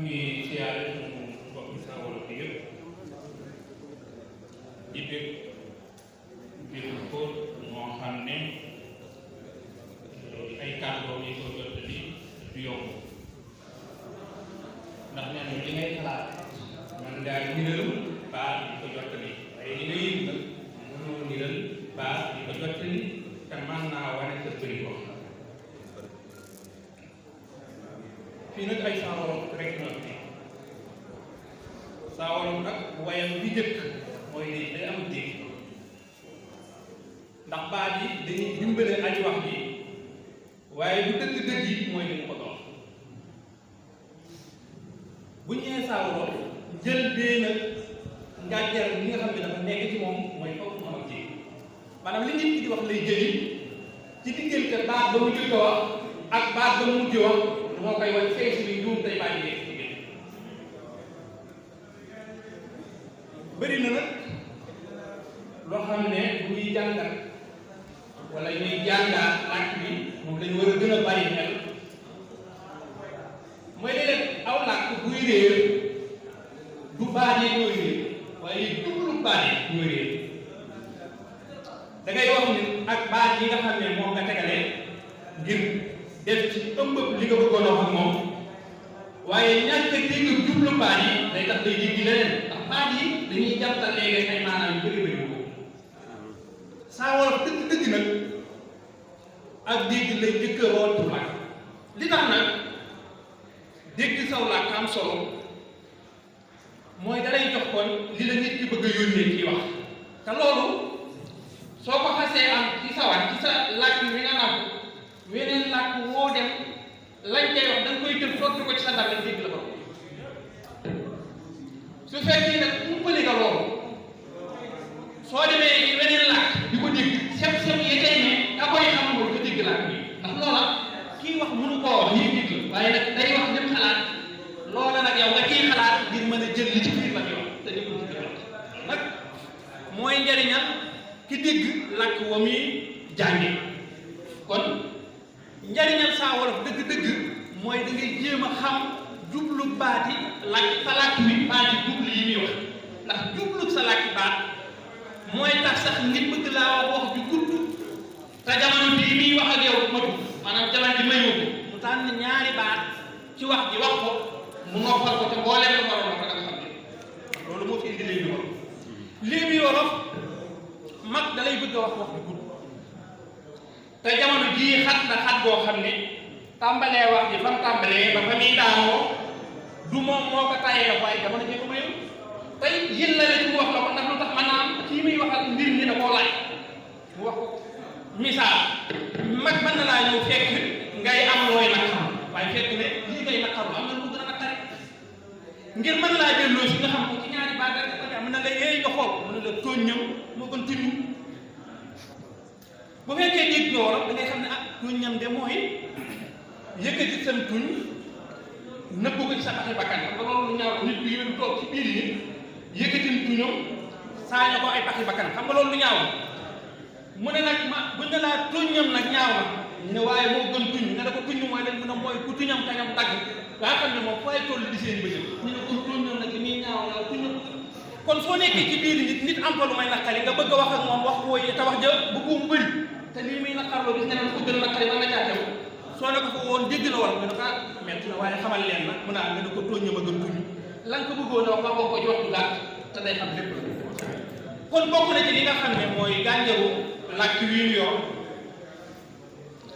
ngi siyaare suñu mbokki Saa Wolof bi yëpp di bég ko moo xam ne ay kàddoom yi ko jot di du yomb ndax nee na li ngay xalaat man ngaa niral baax di ko jottali waaye li nga yëg nag mënoo niral baax di ko jottali te man naa wane sa bëri ko fii nag ay Saa Wolof rek ñoo fi Saa Wolof nag wayam bi jëkk mooy ni day am dégg ndax baat yi dañuy dimbale aji wax bi waaye bu dëgg-dëgg yi mooy li mu ko doon bu ñëwee Saa Wolof jël bee nag njàjjar li nga xam ne dafa nekk ci moom mooy foofu mu am ak dégg maanaam li nit ki di wax lay jëli ci diggante baat ba mu jëkk wax ak baat ba mu mujj wax moo koy wan fees bi duum tey baa nekk ci biir bëri na nag loo xam ne bu ñuy jàngat wala ñuy jàngaat làkk bi moom lañu war a gën a bàyyi xel mooy léeg-léeg aw làkk buy réer du baat yi ñooy réer waaye jublu baat yi ñooy réer da ngay wax ni ak baat yi nga xam ne moom nga tegale ngir def ci ëmb li nga bëggoon wax ak moom waaye ñàkk a dégg jublu baat yi day tax day dégg leneen ndax baat yi dañuy jàppal léegi ay maanaam yu bëri bëri ko Saa Wolof dëgg nag ak dégg lay njëkk a rool pour làkk li tax nag dégg saw làkk am solo mooy dalay jox kon li la nit ki bëgg a yónnee ci wax te loolu soo ko xasee am ci sawar ci sa làkk wi nga nàmp weneen làkk woo dem lañ cay wax da nga koy jël sotti ko ci sa ndar nga dégg la ko su fekkee nag umpali nga loolu soo demee ci weneen làkk di ko dégg sem yi tey ne da koy xam loolu nga dégg làkk bi ndax loola kii wax mënu koo wax yii dégg la waaye nag day wax dem xalaat loola nag yow nga ciy xalaat ngir mën a jël li ci biir la yow te di ko ci biir nag mooy njariñal ki dégg làkk wa muy jànge kon njariñal Saa Wolof dëgg-dëgg mooy da ngay jéem a xam jublu baati làkk sa làkk bi baati jublu yi muy wax ndax jublu sa làkk baat mooy tax sax nit bëgg laa wax bi gudd te jamono bii muy wax ak yow matu maanaam jamono bi mayoo ko mu tànn ñaari baat ci wax ji wax ko mu noppal ko te mbooleem la waroon ko da nga xam ne loolu moo fi indi léegi wolof léegi wolof mag da lay bëgg a wax bi gudd te jamono jii xat na xat boo xam ne tàmbalee wax ji fam tàmbalee ba fa muy daanoo du moom moo ko tayee la waaye jamono jii ko mayu tey yéen la leen mu wax la ko ndax lu tax maanaam kii muy waxal mbir mi da koo laaj mu wax ko misaal mag mën na laa ñëw fekk ngay am looy naqar waaye fekk ne lii ngay naqaru am na lu gën a naqari ngir mën laa delloo si nga xam ko ci ñaari baat rek ko mën na la yeey nga xool mën na la tooñ ñëw moo gën tuñu bu fekkee dégg nga wolof da ngay xam ne ah tuñ ñam de mooy yëkkati seen tuñ nëbb ko ci sa paxi bakkan xam nga loolu lu ñaaw nit ku yéen toog ci biir yi yëkkati tuñam saaña ko ay paxi bakkan xam nga loolu lu ñaaw mu ne nag ma buñ ne laa tuñam nag ñaaw na ñu ne waaye moo gën tuñ nga ne ko tuñ mooy leen mu ne mooy ku tuñam kañam dagg waa xam ne moom fooy toll di seen bëjëm ñu ne kon tuñam nag li muy ñaaw ñaaw tuñam kon soo nekkee ci biir nit am ko lu may naqari nga bëgg a wax ak moom wax wooy te wax ja bëggu mu bëri te lii muy naqarloo gis nga ne ko gën a naqari mën na caa teew soo ne ko fa woon dégg na wala nga ne ko metti na waaye xamal leen nag mun naa nga ne ko tooñ ma gën tuñ lan ko bëggoon a wax ko ci waxtu gàtt te day xam lépp la kon bokk na ci li nga xam ne mooy gànjaru làkk wi ñu yor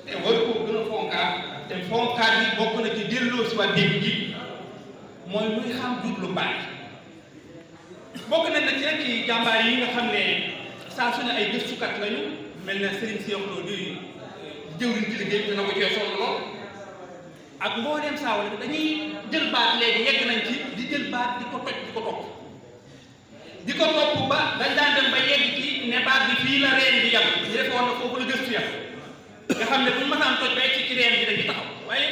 te war koo gën a fonkaat te fonkaat yi bokk na ci delloo si waa dégg ji mooy muy xam jublu baat bokk na ci rek ci jàmbaar yi nga xam ne saa su ne ay gëstukat lañu mel na Serigne Cheikh Lo di jëwriñ ci liggéey bi dina ko cee sonn lool ak mbooleem Saa Wolof dañuy jël baat léegi yegg nañ ci di jël baat di ko toj di ko topp ba dañ daan dem ba yegg ci ne baat bi fii la reen bi yam ñu defoon na foofu la gëstu yam nga xam ne bu ñu mësaan toj ba egg ci reen bi dañuy taxaw waaye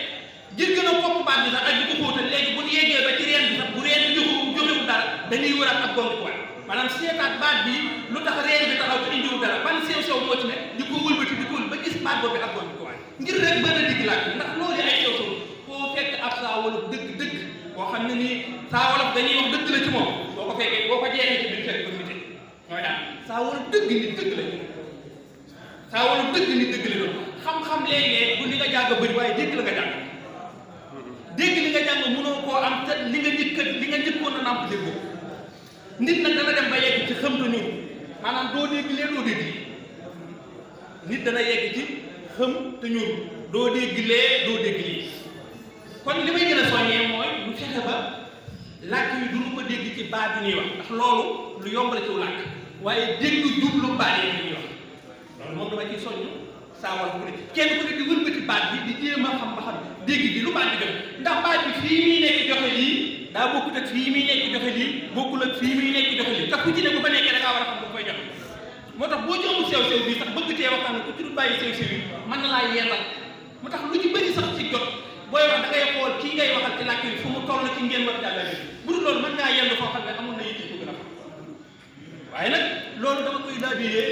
jël gën a topp baat bi sax ak di ko xóotal léegi bu ñu yeggee ba ci reen bi sax bu reen bi joxewul dara dañuy wëraat ak gong quoi maanaam seetaat baat bi lu tax reen bi taxaw te indiwul dara ban sew sew moo ci ne di ko wëlbati di ko ba gis baat boobu ak gong quoi ngir rek mën a digg laaj ndax loolu ay sew sew foo fekk ab Saa Wolof dëgg boo xam ne nii saa wolof dañuy wax dëgg la ci moom boo ko fekkee boo ko jeexee ci biir fekk ko nite mooy daal saa wolof dëgg nit dëgg la saa wolof dëgg nit dëgg la doon xam-xam léeg-léeg bu li nga jàng bëri waaye dégg la nga jàng dégg li nga jàng mënoo koo am te li nga njëkkoon a nàmp déggoo nit nag dana dem ba yegg ci xam te ñëw maanaam doo dégg lee doo dégg nit dana yegg ci xam te ñëw doo dégg lee doo dégg lii kon li may gën a soññee mooy lu fexe ba làkk yi du ñu ko dégg ci baat bi ñuy wax ndax loolu lu yomb la ci làkk waaye dégg jublu baat yi ñuy wax loolu moom dama ciy soññ saa wala ku ne kenn ku ne di wëlbati baat bi di jéem a xam ba xam dégg bi lu baat bi joxe ndax baat bi fii muy nekk joxe lii daa bokkut ak fii muy nekk joxe lii bokkul ak fii muy nekk joxe lii tax ku ci ne bu fa nekkee da ngaa war a xam bu koy joxe moo tax boo ci amul sew-sew bii sax bëgg tee waxtaan ku ci du bàyyi sew-sew yi mën na laa yeetal mu tax lu ci bëri sax ci jot booy wax da ngay xool kii ngay waxal ci làkk yi fu mu toll ci ngeen war a jàllale bu dul loolu mën ngaa yenn foo xam ne amul na yitte ko gën a xam waaye nag loolu dama koy laabiree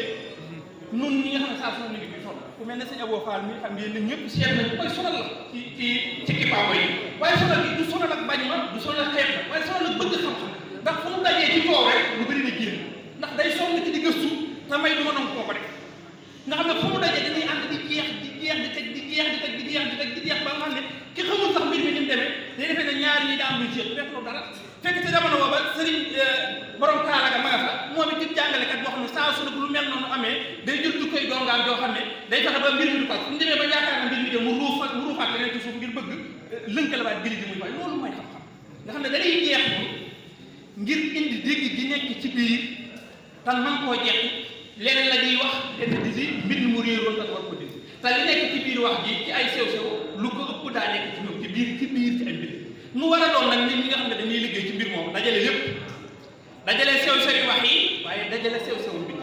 nun ñi nga xam ne saa su ne ngi fi sonn ku mel ne sëñ Abo Fall mi xam ngeen ne ñëpp seet nañ koy sonal la ci kippaabo yi waaye sonal gi du sonal ak bañ ma du sonal ak xeet la waaye sonal ak bëgg xam-xam ndax fu mu dajee ci kaw rek lu bëri na génn ndax day sonn ci di gëstu te may du ma nangu koo ko def nga xam ne fu mu dajee dañuy ànd di jeex di jeex di teg di jeex di teg di jeex di teg di jeex ba nga xam ne ki xamul sax mbir mi ni mu demee day defee ne ñaar ñi daa am luñ jeex fekk loolu dara fekk te jamono booba sëriñ borom kaalaga ma nga fa moom it ci jàngalekat boo xam ne saa su ne lu mel noonu amee day jël du koy dongaam joo xam ne day fexe ba mbir mi du pas su ñu demee ba yaakaar na mbir mi de mu ruufaat leneen ci suuf ngir bëgg lënkalewaat biri di muy fay loolu mooy xam-xam nga xam ne da lay jeex moom ngir indi dégg gi nekk ci biir tan man koo jeex leneen la ñuy wax lenn di si mbind mu réeroon tan war ko dégg te li nekk ci biir wax ji ci ay sew-sew lu ko ëpp daa nekk ci ñoom ci biir ci ay mbir mu war a doon nag nit ñi nga xam ne dañuy liggéey ci mbir moom dajale lépp dajale sew-sew wax yi waaye dajale sew-sew mbind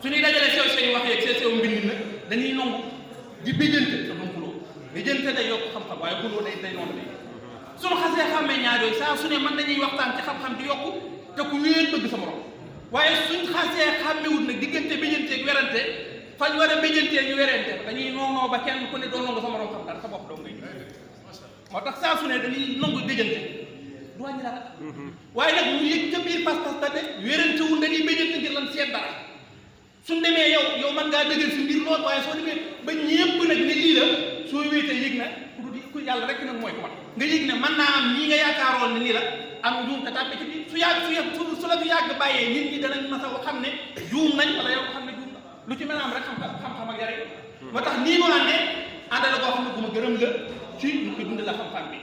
su ñuy dajale sew-sew wax yi ak sew-sew mbind nag dañuy nangu di béjjante te du xuloo béjjante day yokk xam-xam waaye xuloo day noonu day suñu xasee xàmmee ñaar yooyu saa su ne mën nañuy waxtaan ci xam-xam di yokku te ku wéet bëgg sa morom waaye suñ xasee xàmmewut nag diggante béjjante ak werante fañ war a béjjantee ñu werante dañuy noonoo ba kenn ku ne doo nangu sa morom xam dara sa bopp doo ngay moo tax saa su ne dañuy nangu béjjante du wàññi dara waaye nag mu yëg ca biir pas-pas ba ne wérante wul dañuy béjjante ngir lan seet dara suñ demee yow mën ngaa dëgër si mbir lool waaye soo demee ba ñépp nag ne lii la soo wéetee yëg na ku yàlla rek nag mooy ko mat nga yëg ne mën naa am ñii nga yaakaaroon ne nii la am juum te tàppe ci biir su la fi yàgg bàyyee nit ñi danañ mas a xam ne juum nañ wala yow xam ne juum na lu ci mën a am rek xam-xam ak yare moo tax nii mu àndee àndala koo xam ne bu ma gërëm la ci ñu ko dund la xam-xam bi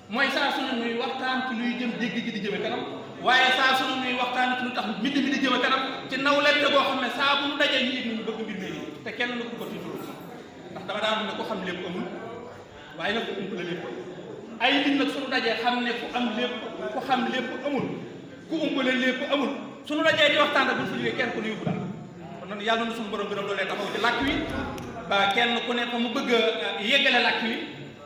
mooy saa su ne nuy waxtaan ci luy jëm dégg gi di jëme kanam waaye saa su ne nuy waxtaan ci lu tax mbind mi di jëme kanam ci nawlette boo xam ne saa bu nu dajee ñu yëg nañu bëgg mbir mi te kenn lu ko tiitul ndax dama daan ne ko xam lépp amul waaye nag ump la lépp ay nit nag suñu dajee xam ne ku am lépp ku xam lépp amul ku umpale lépp amul suñu dajee di waxtaan rek bu ñu fa jógee kenn ku ne yóbbu daal kon nag yàlla na suñu borom gën a doolee taxaw ci làkk wi ba kenn ku ne fa mu bëgg a yeggale làkk wi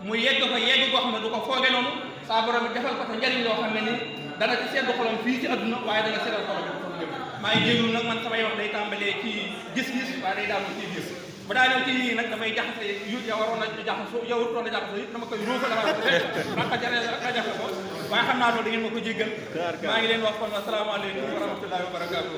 mu yegg fa yegg goo xam ne du ko fooge noonu saa borom bi defal ko te njariñ loo xam ne ni dana ci seddu xolam fii ci adduna waaye dana seddal xolam fa mu jëm maa ngi déglu nag man samay wax day tàmbalee ci gis-gis waaye day daal ci gis bu daa ñëw ci yii nag damay jaxase yu waroon a jaxasoo yow waroon a jaxasoo it dama koy ruufal ak jaxase ko waaye xam naa loolu da ngeen ma ko jéggal maa ngi leen wax kon asalaamaaleykum wa rahmatullahi wa barakaatu